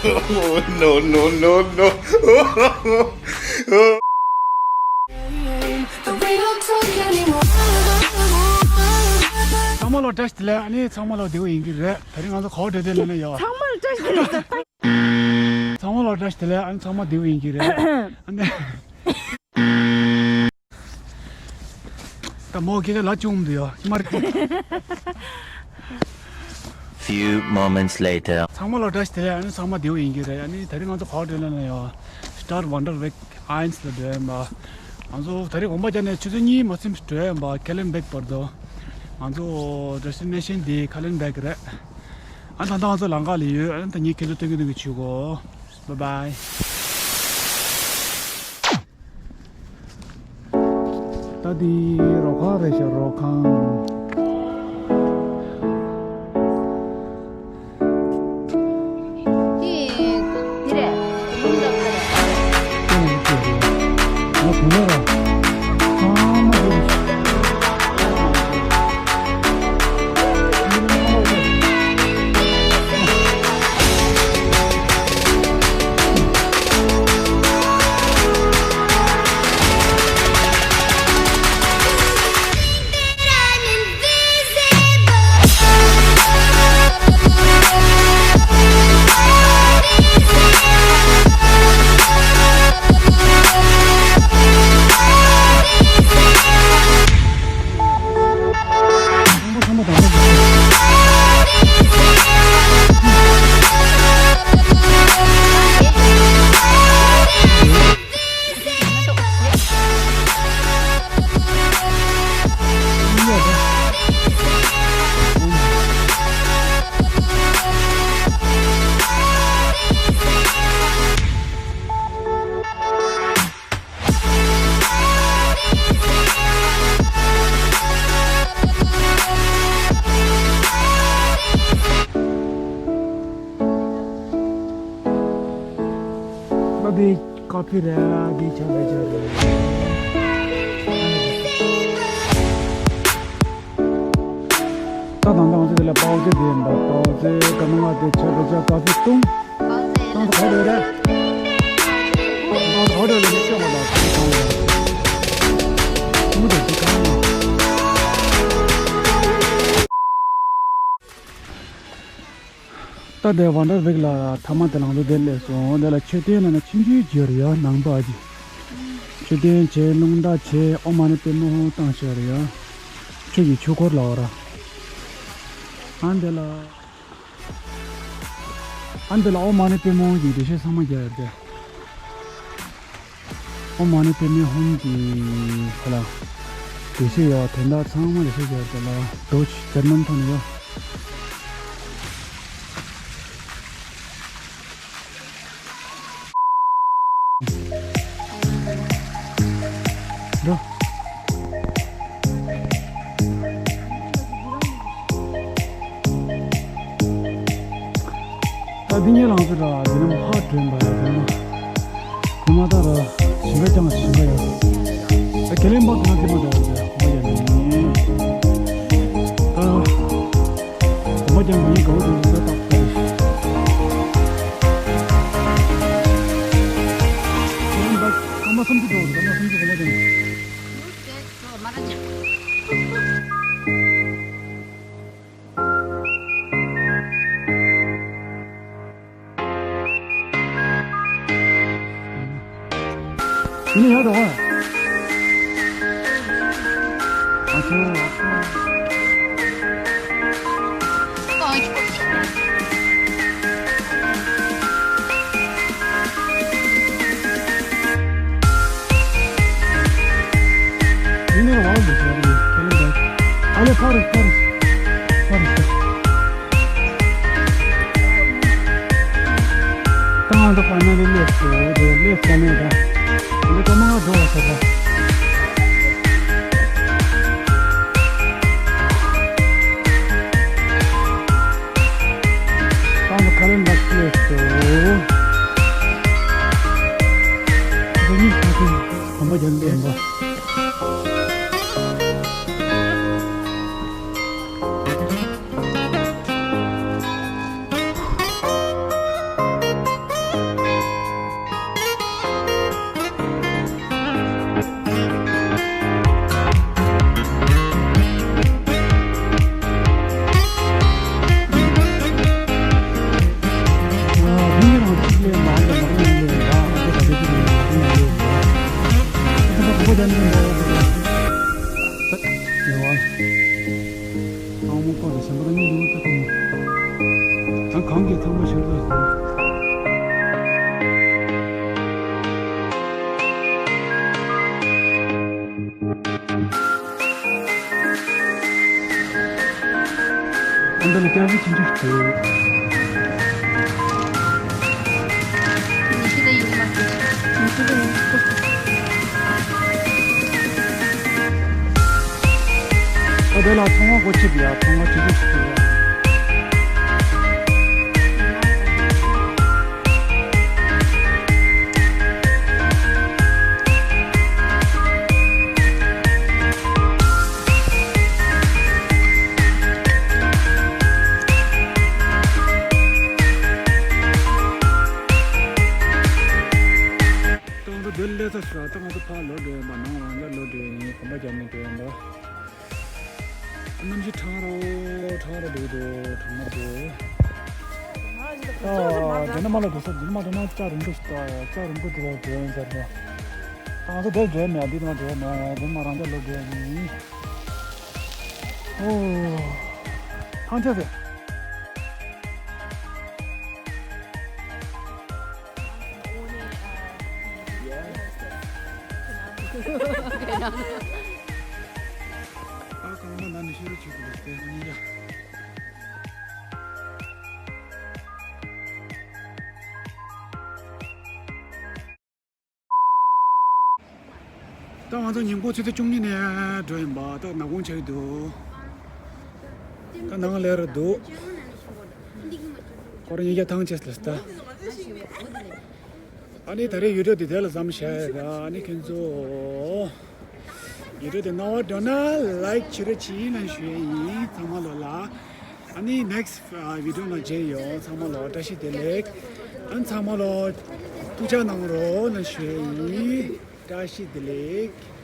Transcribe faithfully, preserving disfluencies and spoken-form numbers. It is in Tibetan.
Oh, no, no, no, no. ཚང་མ་ལ་བཀྲ་ཤིས་བདེ་ལེགས། ཨ་ནི་ཚང་མ་ལ་བདེ་པོ་ཡིན་གྱི་རེད། དེ་རིང་ང་ཚོ་ག་པར་འགྲོ་བསྡད་ལབ་ན་ཡ། ཚང་མ་ལ་བཀྲ་ཤིས་བདེ་ལེགས་ཟེར། ཚང་མ་ལ་བཀྲ་ཤིས་བདེ་ལེགས། ཨ་ནི་ཚང་མ་བདེ་པོ་ཡིན་གྱི་རེད། ཨ་ནི། ད་མོ་ཁྱེད་ཀྱི་ལ་ཅུང་འདུག་ཡ། ཁྱི་མ་རེད། Few moments later. ཚང་མ་ལ་བཀྲ་ཤིས་བདེ་ལེགས། ཨ་ནི་ཚང་མ་བདེ་པོ་ཡིན་གྱི་རེད། ཨ་ནི་དེ་རིང་ང་ཚོ་ག་པར་འགྲོ་ལབ་ན་ཡ། Stadtwanderweg eins ལ་འགྲོ་ཡིན་པ། ང་ཚོ་དེ་རིང་དགོང་པ་ཅག་ནས་ཆུ་ཚོད་གཉིས་མ་ཟིན་འགྲོ་ཡིན་པ། ཁེ་ལེན་བེག་བར་དུ། ང་ཚོ་destination དེ་ཁེ་ལེན་བེག་རེད། ཨ་ད་ལྟ་ང་ཚོ་ལམ་ཁ་ལ་ཡོད། ཨ་ད་ངས་ཁྱེད་ཚོ་སྟོན་གྱི་འདུག་གི། བྱེད་གོ། Bye bye. ད་འདི་རོ་ཁང་རེད་ཤག་རོ་ཁང་། འདི་འདི་རེད། ལུང་འདྲ་པོ་རེད། ང་དེ་ལ་ར། ཚང་མ་རེད། ད་འདི་ཀ་ཕི་རེད། འདི་ཆ་ལ་ཆ་རེད། ད་དང་དང་ཚེ་ལ་པའོ་ཚེ་དེ་འདྲ། པའོ་ཚེ་ཀ་མ་ང་དེ་ཆ་ལ་ཆ་ཀ་ཕི་བཏུང་། ད་ད་ག་རེད་རེད། ད་ག་རེད་རེད། ཤོག་པ་ལ་ཚེ་གང་རེད། མུ་དེ་ཚེ་གང་རེད། ད་དེ་ཝན་ཌར་བེག་ལ་ཐ་མ་དེ་ལང་དུ་དེ་སླེབས་སོང་། དེ་ལ་མཆོད་རྟེན་ལ་ན་ཆུང་ཆུང་ཅིག་ཡོད་རེད་ཡ། ནང་པ་ཅིག་མཆོད་རྟེན་བྱས། རླུང་རྟ་བྱས། ཨོཾ་མ་ཎི་པདྨེ་ཧཱུྃ་བཏང་བཞག་རེད་ཡ། ཆུ་ཡི་ཆོས་འཁོར་ལ་འོ་ར། ཨ་འདི་ལ། ཨ་འདི་ལ་ཨོཾ་མ་ཎི་པདྨེ་ཧཱུྃ་གི་འགྲེལ་བཤད་ཚང་མ་རྒྱག་ཡོད་རེད། ཨོཾ་མ་ཎི་པདྨེ་ཧཱུྃ་གི་ཧ་ལ། འགྲེལ་བཤད་ཡོད། དོན་དག་ཚང་མ་འགྲེལ་བཤད་རྒྱག་ཡོད་རེད་ལ། Deutsch German ཐོག་ནས་ཡོད། འགྲོ། ད་འདི་ཉལ་ལང་ཚོ་ར་འདི་ནམ་ཧ་གྲོན་པ་ཡ། དེ་མ་དེ་མ་ད་ར་ཞིང་ཁ་ཀྱང་ཞིང་ཁ་ཡ། ད་ཁེ་ལེན་པ་དང་དེ་མ་འདྲ་བ་ཡ། ཧོ་ཡ་ནི་ད། གོམ་པ་རྒྱབ་ནས་གོ་བོ་དེ་ཚོ་བཏགས་པ་རེད། ཁོང་པ་ཁོང་པ་སུམ་ཅུ་འགྲོ་འདུག་ཁོང་པ་སུམ་ཅུ་གོམ་པ་རྒྱབ་ནས། ཡིན་ཡ་དོ། ཨ་ཅོ། ཡིན་ནའི་བང་དུ་བྱས་རེད། ཁས་ལེན་དང་། ཨ་ལེ་ཕར་རེད་ཕར་རེད། ཕར་རེད་ཕར། ད་ང་ཚོ་ཕ་ནང་ལ་སླེབས་སོང་། དེ་སླེབས་ས་ནས་ད། འདི་ཀ་མ་ང་འགྲོ་བ་ས་ད། ད་ང་ཁ་ལེན་ལ་སླེབས་སོང་། འདི་གཉིས་ཁ་ཐུག་གོམ་པ་རྒྱག་ནས་ཡིན་པ། ཡོད་བ། ཨ་མོ་པ་རེ་ཞིམ་པོ་རེ་གཉིས་ཡོད་ད་ཁོ་མོ། ད་གང་གི་ཚང་མ་ཞིམ་པོ་རེད། ཨ་འདི་ལ་སྐྱ་ཤིང་ཆུང་ཆུང་ཞིག་འདུག་ཨ་དེ་ལ་ཚོང་བ་སྒོ་ཕྱེ་བྱས་ཡ། ཚོང་བ་ཆུང་ཆུང་ཞིག་བྱས་ཡ། ད་ང་ཚོ་འདིར་སླེབས་ཚར་ཤག་ད་ང་ཚོ་ཕར་ལོག་འགྲོ་ཡིན་པ། ནང་རང་འཇགས་ལོག་འགྲོ་ཡིན། གོམ་པ་རྒྱབ་ནས་འགྲོ་ཡིན་པ། གནམ་གཤིས་གྲང་རོ་གྲང་རོ་འདུག་འདུག་གྲང་མོ་འདུག་ཨ་འདི་ནས་མར་ལ་འགྲོ་ས། འདི་ནས་མར་འགྲོ་ན་ལྕགས་རིང་པོ་ཞིག་ལྟ། ལྕགས་རིང་པོ་འདི་ལ་འགྲོ་ཡིན་ཟེར་འགྲོ། ང་ཚོ་འདིར་འགྲོ་ཡ་མེད། འདི་ནས་འགྲོ་ཡ་མེད། འདི་མར་རང་འཇགས་ལོག་འགྲོ་ཡ་ཡིན། ཨོ། ཐང་ཆད་ཟེར། ད་གང་མ་ན་ནི་ཤེས་རུ་ཆུ་གི་ལུག་པའི་ནི་ཡ། ད་ང་ཚོ་ཉིན་གུང་ཆུ་ཚོད་བཅུ་གཉིས་ནས་འགྲོ་ཡིན་པ། ད་ནག་ཁུང་ཆགས་ཀྱི་འདུག་ད་ནང་ལས་རུ་འདུག་ཁོ་རང་ཡིག་རྒྱ་ཐང་ཆད་ལ་ད། ཨ་ནི་ད་རེས་ཡུ་ཊུབ་དེ་དེ་ལ་མཚམས་བཞག་ཡ། ཨ་ནི་ཁྱེད་ཚོ་ཡུ་ཊུབ་དེ་རྣ་བ་འགྲོ་ན་ལའིཀ་བྱེད་རོགས་བྱེད་ལབ་ཞུ་ཡ་ཡིན་ཚང་མ་ལོ་ལ། ཨ་ནི་ནེགསི་ཊི་ཝི་ཌི་ཡོ་ནང་མཇལ་ཡོང་། ཚང་མ་ལོ་བཀྲ་ཤིས་བདེ་ལེགས། ཨ་ནི་ཚང་མ་ལོ་ཐུགས་ཅག་གནང་རོགས་ལབ་ཞུ་ཡ་ཡིན། བཀྲ་ཤིས་བདེ་ལེགས།